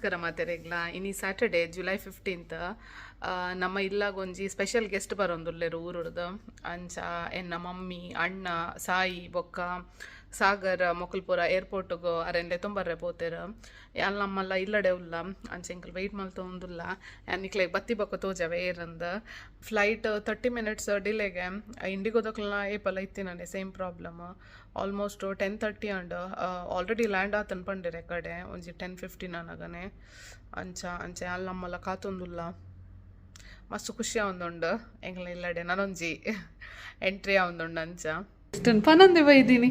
ನಮಸ್ಕಾರ ಮಾತೆರೆಗ್ಲ. ಇನಿ ಸ್ಯಾಟರ್ಡೆ, ಜುಲೈ 15. ನಮ್ಮ ಇಲ್ಲಾಗ ಒಂಜಿ ಸ್ಪೆಷಲ್ ಗೆಸ್ಟ್ ಬರೊಂದುಲ್ಲೆರ್ ಊರುಡ್ದು. ಅಂಚ ಎನ್ನ ಮಮ್ಮಿ, ಅಣ್ಣ, ಸಾಯಿ ಬೊಕ್ಕ ಸಾಗರ್ ಮೊಕುಲು ಪೂರ ಏರ್ಪೋರ್ಟ್ಗು ಅರೆನ್ ಲೆತೊಂಬರ್ರೆ ಪೋತೆರ್. ಯಾನ್ ನಮ್ಮಲ್ಲ ಇಲ್ಲಡೆ ಉಲ್ಲ. ಅಂಚ ಎಂಕುಲು ವೆಯ್ಟ್ ಮಲ್ತೊಂದುಲ್ಲ. ಯಾನ್ ನಿಕ್ಲೆಗ್ ಬತ್ತಿ ಬೊಕ್ಕ ತೋಜವೆ ಏರಂದ್. ಫ್ಲೈಟ್ 30 ಮಿನಿಟ್ಸ್ ಡಿಲೇಗೆ. ಇಂಡಿಗೋದಕ್ಲೆನ ಏಪಲ ಇತ್ತಿನನೆ same problem. Almost 10:30 and. Already land ಆತನ್ ಪಂಡೆರ್ ಕಡೆ ಒಂಜಿ 10:15 ಅನಗನೆ. ಅಂಚ ಅಂಚ ಯಾನ್ ನಮ್ಮಲ್ಲ ಕಾತೊಂದುಲ್ಲ. ಮಸ್ತ್ ಖುಷಿ ಆವೊಂದುಂಡು. ಎಂಕ್ಲ ಇಲ್ಲಡೆ ನನೊಂಜಿ ಎಂಟ್ರಿ ಆವೊಂದುಂಡು. ಅಂಚ ಪನಂದೆ ಬೈದೀನಿ.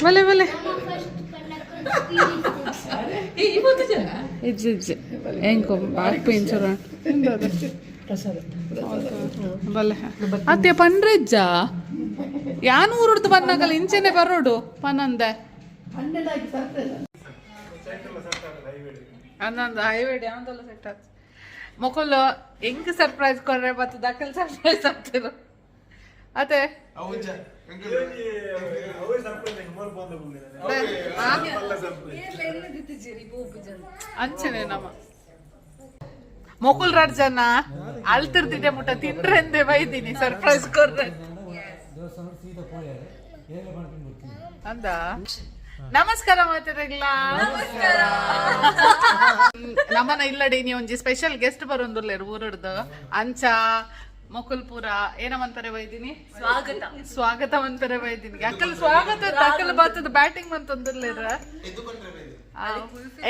ಬಲೆ ಬಲೆ. ಇಜ್ಜಿ ಇಜ್ಜಿ, ಎಂಕೊ ಬ್ಯಾಕ್ ಪೇನ್ ಚೂರು. ಬಲ್ಲೆ ಅತ್ತೆ, ಪಂಡ್ರೆ ಇಜ್ಜ. ಯಾನ್ ಊರುಡ್ದು ಬನ್ನಾಗಲ್ಲ ಇಂಚೆನೆ ಬರೋಡು ಪನಂದೆ. ಅಂದಂದು ಹೈವೇಡ್ ಯಾವ್ದಲ್ಲ ಸೆಟ್ ಆತು. ಮೊಕುಲು ಹೆಂಗ್ ಸರ್ಪ್ರೈಸ್ ಕೊರ್ರೆ ಬತ್ತದ ದಕ್ಕಲ್ ಸರ್ಪ್ರೈಸ್ ಆಗ್ತಿರು ಅದೇ. ಅಂಚನೆ ನಮ್ಮ ಮೊಕುಲ್ ರಡ್ ಜನ ಅಳ್ತಿರ್ತಿದ್ದೆ ಮುಟ್ಟ ತಿಂಡ್ರೆಂದೆ ಬೈದೀನಿ ಸರ್ಪ್ರೈಸ್ ಕೊರ್ರೆ ಅಂದ. ನಮಸ್ಕಾರ ಮಾತೆರೆಗ್ಲ. ನಮ್ಮನ ಇಲ್ಲಡೆ ನೀ ಒಂಜಿ ಸ್ಪೆಷಲ್ ಗೆಸ್ಟ್ ಬರೊಂದುಲ್ಲೆರ್ ಊರುಡ್ದು. ಅಂಚ ಮೊಕುಲ್ ಪೂರ ಏನ ಮನ್ಪರೆ ಬೈದಿನಿ? ಸ್ವಾಗತ. ಸ್ವಾಗತ ಮನ್ಪರೆ ಬೈದಿನಿ. ಅಕ್ಕಲ್ ಸ್ವಾಗತ, ಅಕ್ಕಲ್ ಬತ್ತದ ಬ್ಯಾಟಿಂಗ್ ಮಂತೊಂದುಲ್ಲೆರ್.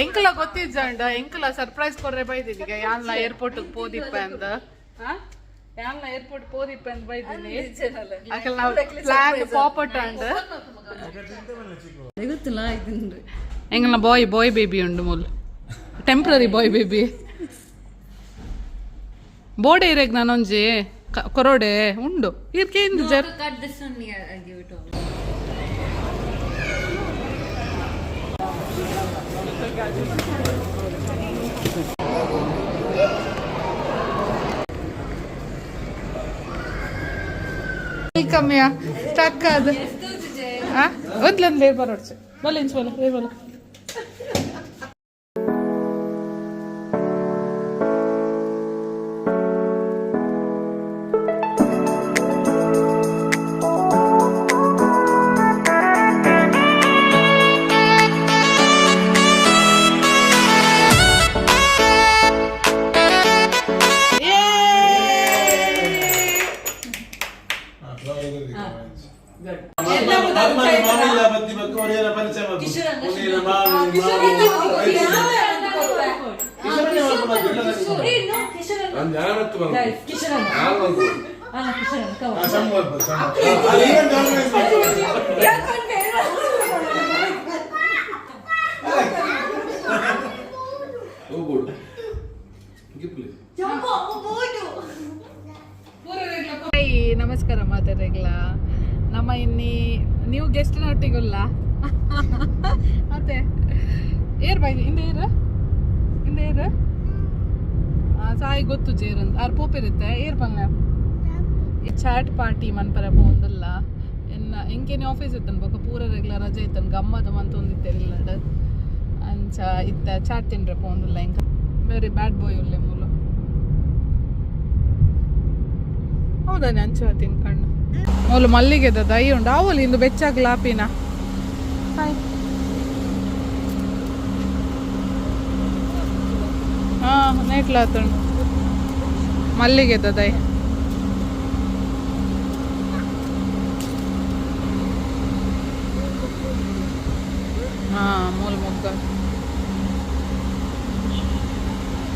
ಎಂಕಲ ಗೊತ್ತಿಜ್ಜಂಡ. ಎಂಕಲ ಸರ್ಪ್ರೈಸ್ ಕೊರ್ರೆ ಬೈದಿನಿ. ಈಗ ಯಾನ್ಲ ಏರ್ಪೋರ್ಟ್ ಪೋದಿಪ್ಪ ಅಂದ, ಯಾನ್ಲ ಏರ್ಪೋರ್ಟ್ ಪೋದಿಪ್ಪ ಅಂದ್ ಬೈದಿನಿ. ಅಕಲ್ ನಾವು ಪ್ಲಾನ್ ಪಾಪಟ್ ಅಂಡ್. ಗೊತ್ತಿಲ್ಲ ಇದನ್ರಿ. ಎಂಗಲ್ನ ಬಾಯ್ ಬಾಯ್ ಬೇಬಿ ಉಂಡು ಮೂಲು, ಟೆಂಪ್ರರಿ ಬಾಯ್ ಬೇಬಿ. ಬೋಡೆ ಇರೆಗ್ ನಾನೊಂಜಿ ಕೊರೋಡೆ ಉಂಡು ಇರ್ಕೆ ಇಂದು ಜರ್. Cut this one, I give it. ಕಮ್ಮಿಯ ಸ್ಟಕ್ ಅದು. ಒಂದ್ಲೊಂದು ಬೇರೆ ಬರೋಡ್ಚೆ. ಬಲ್ಲ ಇಂಚ್ ಬಲ್ಲ, ಬೇರೆ ಬಲ್ಲ. ಹಾಯ್, ನಮಸ್ಕಾರ ಮಾತೆರೆಗ್ಲ. ನಮ್ಮ ಇನ್ನಿ ನೀವು ಗೆಸ್ಟ್ ನೊಟ್ಟಿಗುಲ್ಲ. ಮತ್ತೆ ಏರ್ ಬೈ ಇಂದ ಏರ್ ಇಂದ ಏರ್ ಸಾಯಿ ಗೊತ್ತು ಜೇರಂದ್ ಆರ್ ಪೋಪಿರುತ್ತೆ. ಏರ್ ಪಂಗ ಚಾಟ್ ಪಾರ್ಟಿ ಮನ್ಪರ ಪೋಂದುಲ್ಲ. ಎನ್ನ ಎಂಕೆನೆ ಆಫೀಸ್ ಇತ್ತನ್ ಬೊಕ ಪೂರ ರೆಗ್ಲ ರಜೆ ಇತ್ತನ್. ಗಮ್ಮದ ಮಂತೊಂದಿತ್ತೆಲ್ಲ. ಅಂಚ ಇತ್ತ ಚಾಟ್ ತಿನ್ರೆ ಪೋಂದುಲ್ಲ. ಎಂಕ ವೆರಿ ಬ್ಯಾಡ್ ಬಾಯ್ ಉಲ್ಲೆ ಮೂಲು. ಹೌದಾನೆ ಅಂಚ ತಿನ್ಕಣ್ಣು. ಮೂಲು ಮಲ್ಲಿಗೆದ ದೈ ಉಂಡು. ಆವೊಲಿ ಇಂದು ಬೆಚ್ಚಾಗ್ಲ ಆಪಿನ. ಹಾಯ್. ಹಾ, ನೇಟ್ಲಾತುಂಡು ಮಲ್ಲಿಗೆದ ದೈ. ಹಾ, ಮೂಲು ಮೊಗ್ಗ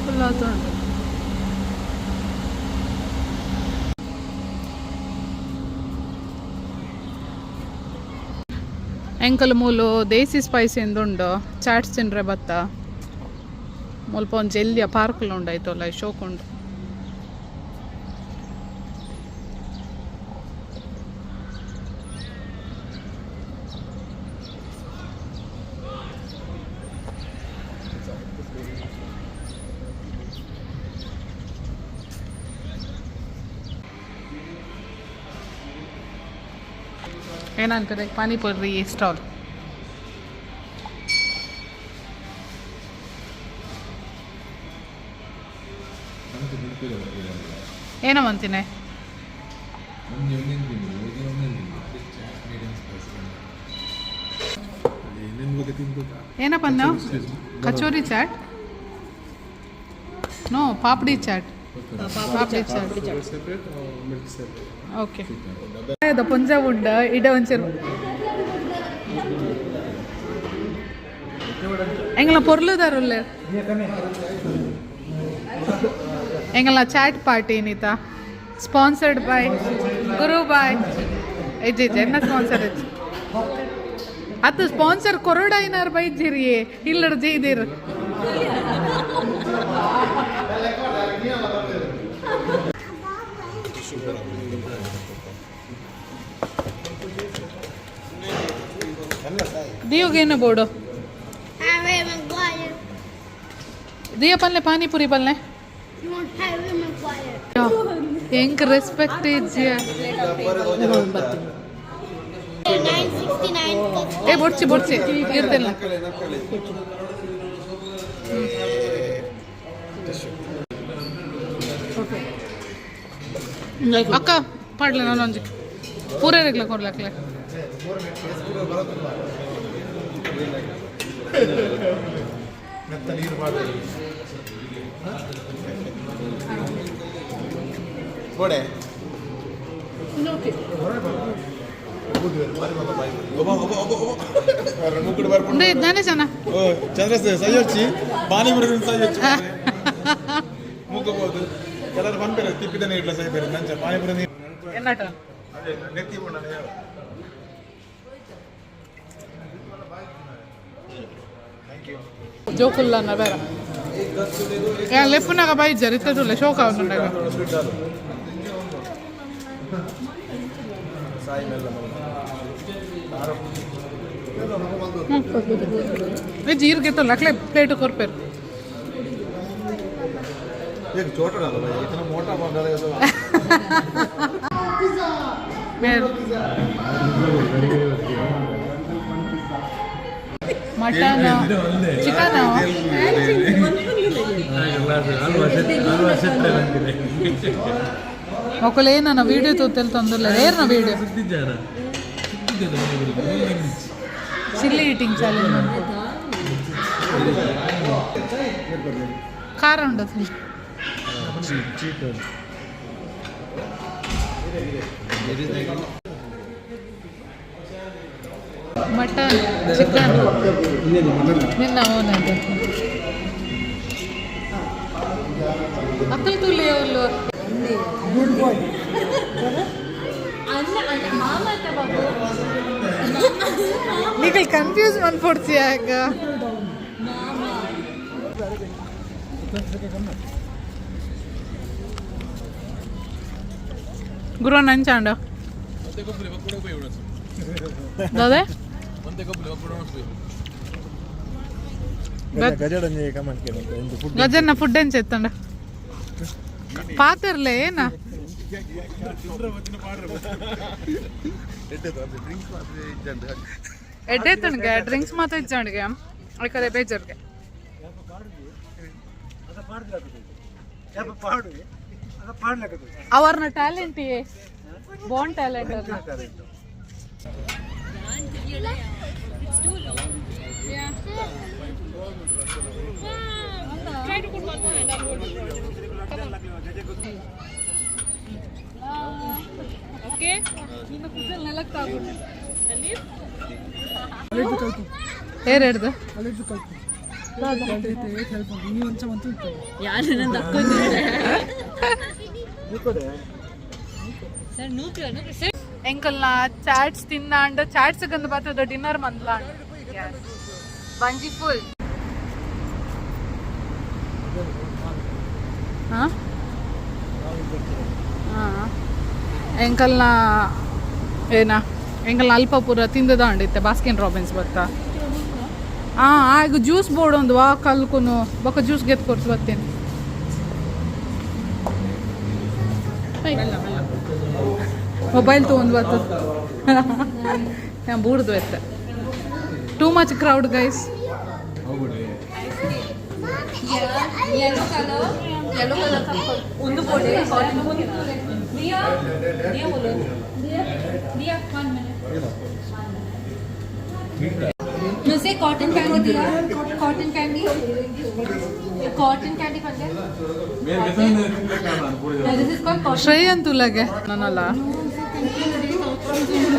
ಫುಲ್ ಆತುಂಡು. ಎಂಕಲ್ ಮೂಲು ದೇಸಿ ಸ್ಪೈಸ್ ಎಂದುಂಡು. ಚಾಟ್ಸ್ ತಿನ್ರೆ ಬತ್ತ. ಮುಲ್ಪ ಒಂಜಿ ಎಲ್ಯ ಪಾರ್ಕ್ಲ ಉಂಡು. ಐತೋಲ ಶೋಕ್ ಉಂಡು. ಏನಂತಾರೆ, ಪಾನಿಪುರಿ ಸ್ಟಾಲ್. ಏನ ಮಂತಿನ? ಒಂಜಿ ಒಂದೊಂದು ತಿಂದು, ಒಂಜಿ ಒಂದೊಂದು ತಿಂದು. Medium Spice. ಏನೇನು ಬಗ್ಗೆ ತಿಂದು. ಏನ ಪನ್ನ? Kachori chaat, no, papdi chaat, papdi chaat. Separate, milk separate. Okay. ಪೊಂಜ ಉಂಡ ಇಡ ಒಂಚೂರು ಎಂಗಲ ಪೊರ್ಲುದಾರುಲ್ಲೆ. ಎಂಗಲ chat party Neeta, sponsored by Guru bye. ಇಜ್ಜಿ ಇಜ್ಜಿ, ಎನ್ನ ಸ್ಪಾನ್ಸರ್ ಇಜ್ಜಿ. ಅದು ಸ್ಪಾನ್ಸರ್ ಕೊರಡೈನಾರ್ ಬೈಜಿರಿ ಇಲ್ಲಡ್ ಜೈದಿರ್. ದಿಯೋಗೇನು ಬೋರ್ಡು? Harry Maguire. Diya ಪಲ್ಲೆ, ಪಾನಿಪುರಿ ಪಲ್ಲೆ. You want Harry Maguire? ಹೆಂಗ್ ರೆಸ್ಪೆಕ್ಟ್ ಇಜ್ಜಿಯ. 969. ಏ ಬೊಡ್ಚಿ ಬೊಡ್ಚಿ ಇರ್ತಿಲ್ಲ. ಅಕ್ಕ ಪಾಡ್ಲೆ, ನಾನು ಒಂಜಿ ಪೂರ ರೆಗ್ಲ ಕೊರ್ಲಕ್ಲೆ. ಮೆತ್ತ ನೀರು ಮಾಡಿ ಬೋಡೆ. ಉಂದೆ ಇದ್ದಾನೆ ಜನ. ಚಂದ್ರ ಸೈಯೊಚ್ಚಿ, ಪಾನಿಪುರಿ ಸೈಯೊಚ್ಚಿ ಮೂಕಬಹುದು. ಕೆಲವರು ಪನ್ಪೇರು ತಿಪ್ಪಿದ ನೀರ್ಲ ಸೈಬೇರು ನಂಚ ಪಾನಿಪುರಿ ನೀರು. ಎನ್ನಾಟ? ಅದೇ ನೆತ್ತಿ ಪುಂಡ. Thank you. ಜೋಕುಲ್ಲ ಬೇರ ಲೆಫ್ನಾಗ ಬೈಜರ್ ಇತ್ತದುಲ್ಲ ಶೋಕ ಅವನುಂಡಾಗ. ಸಾಯಿ ಮೆಲ್ಲ. ಜೀರಿಗೆ ತೋಲ್ಲ ಅಕ್ಲೆ ಪ್ಲೇಟ್ ಕೊರ್ಪೇರು. एक छोटा डालो भाई, इतना मोटा बन रहा है तो. ಬೇರೆ ಮಟನ್, ಚಿಕನ್. ఒకళ్ళు ఏనా వీడియో తోతెళ్తుందో ఏర్న వీడియో. Chilli eating challenge. ಖಾರ ಉಂಡದು. ಮಟನ್, ಚಿಕನ್ ನಿನ್ನ ಓನದು ಅಕ್ಕಲ್ ತುಲಿ ಅವಳು. ಅಣ್ಣ ಅಣ್ಣ ಮಾಮ ಅತ್ತ ಬಾಬು. ನಿಗಲ್ ಕನ್ಫ್ಯೂಸ್ ಮನ್ಪೊಡ್ಸಿ ಆಗ. ಮಾಮ. ಗುರು ನಂಚಾಂಡ ದಾದೆ. ಗಜನ್ನ ಫುಡ್ ಎಂಚ ಎತ್ತಂಡ ಪಾತಿರ್ಲೆ ಏನ? ಎಡ್ಡೆ ತಣಗೆ ಡ್ರಿಂಕ್ಸ್ ಮಾತ್ರ ಇಜ್ಜಾಂಡ್ಗೆ ಐಕದೆ ಬೇಜಾರ್ಗೆ. ಅವರ್ನ ಟ್ಯಾಲೆಂಟ್ ಬಾಂಡ್ talent. It's too long. Try to put one more and I'll hold it. Come on. Okay. ನಿನ್ನ ಕುಸಲ್ ನೆಲಕ್ಕೆ ತಾಗುಂಡು. ಏರ್ ಹಿಡ್ದು. ಯಾರು ನನ್ನ ಅಕ್ಕೊಂಡಿದ್ದಾರೆ ಸರ್, ನೂಕ್ರ ನೂಕ್ರ ಸರ್. ಎಂಕಲ್ನ ಚಾಟ್ಸ್ ತಿನ್ನಾಂಡ ಚಾಟ್ಸ್ ಗಂದು ಬರ್ತದ ಡಿನ್ನರ್ ಮಂದ್ಲಾಂಡ್. ಬಂಜಿ ಫುಲ್. ಹಾ ಹಾ ಎಂಕಲ್ನ ಏನ ಎಂಕಲ್ನ ಅಲ್ಪ ಪೂರ ತಿಂದದ ಅಂಡಿತ್ತೆ ಬಾಸ್ಕಿನ್ ರಾಬಿನ್ಸ್ ಬತ್ತ. ಆ ಆಗ ಜ್ಯೂಸ್ ಬೋರ್ಡ್ ಒಂದು ವಾ ಕಲ್ಕುನು ಬೊಕ್ಕ ಜ್ಯೂಸ್ ಗೆತ್ ಕೊರ್ಸ್ ಬತ್ತೇನೆ. ಮೊಬೈಲ್ ತೊಗೊಂಡು ಬರ್ತದ ನಾನು ಬೂಡ್ದು ಎತ್ತ. Too much crowd, guys. Yellow color. Yellow colour. ಒಂದು ಬೋಡೆ ಕಾಟನ್. ದಿಯಾ ದಿಯಾ बोलो. दिया दिया, 1 minute. No, say cotton candy, Diya. Cotton candy. Cotton candy Pande. No, this is called cotton. ಶ್ರೇಯ್ ಅಂತುಲಗೆ ನನ್ನಲ್ಲ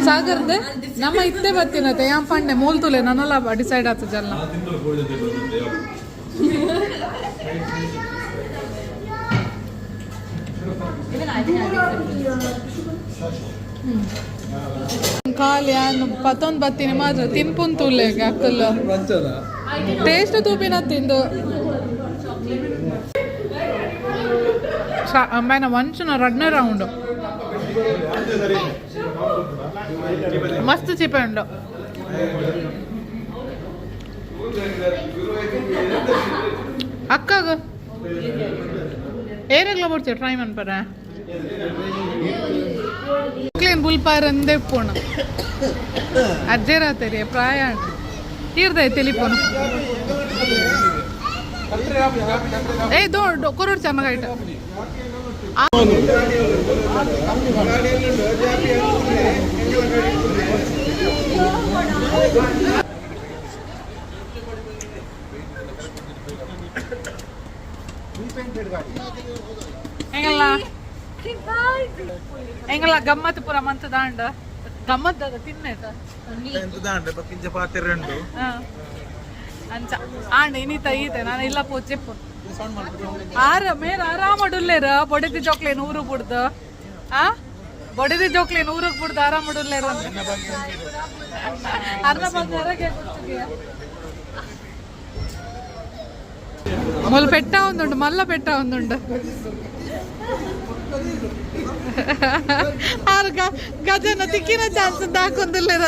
ಸಾಗರ್ದೆ ನಮ್ಮ ಇತ್ತೆ ಬತ್ತಿನತೆ ಯಾಂ ಪಂಡೆ ಮೂಲ್ ತುಲೆ ನನ್ನಲ್ಲ ಡಿಸೈಡ್ ಆತು ಜಲ್ಲ. Even I think I think ಖಾಲಿ ಯಾನ್ ಪತ್ತೊಂದು ಬತ್ತೀನಿ ಮಾತ್ರ ತಿನ್ಪುನ್ ತುಲೆಗೆ ಅಕ್ಕಲ್ಲ ಟೇಸ್ಟ್ ತೂಪಿನ ತಿಂದು ಅಮ್ಮೇನ ಒಂಚುನ ರಡ್ನೇ ರೌಂಡ್ ಮಸ್ತ್ ಚಿಪೆ ಉಂಡು. ಅಕ್ಕಾಗ ಏರೆಗ್ಲ ಬರ್ತೀವಿ ಟ್ರೈ ಮನ್ಪರ ಕ್ಲೀನ್ ಬುಲ್ಪಾರ್ ಅಂದೇ ಪೋಣ ಅಜ್ಜೇರಾತರಿ ಪ್ರಾಯ ತೀರ್ದ ತೆಲಿಪೋನು. ಏ ದೊಡ್ಡ ಕೊರಡು ಚೆನ್ನಾಗಾಯ್ತು. ಹೆಂಗಲ್ಲ ಹೆಂಗಲ್ಲ ಗಮ್ಮತ್ ಪೂರ ಮಂತ್ ದಾಂಡ ಗಮ್ಮತ್ ತಿನ್ನೇತ. ಹಾ. ಅಂಚ ಆಂಡ್ ಇನಿತ ಈತೆ ನಾನು ಇಲ್ಲ ಪೋಚೆಪ್ಪು ಆರ ಮೇರ್ ಆರಾಮಡುಲ್ಲೇರ ಬೊಡೆದಿ ಜೋಕ್ಲೆ ನೂರು ಬುಡ್ದು ಆ ಬೊಡೆದಿ ಜೋಕ್ಲೆ ನೂರಕ್ ಬುಡ್ದು ಆರಾಮಡುಲ್ಲೇರ ಅರ್ಧ ಬಂಗಾರಗೆ. ಮೊಲ್ ಪೆಟ್ಟ ಒಂದುಂಡು ಮಲ್ಲ ಪೆಟ್ಟ ಒಂದುಂಡು ಆರು ಗಜನ ತಿಕ್ಕಿನ ಚಾನ್ಸ್ ದಾಕೊಂದುಲ್ಲೇರ.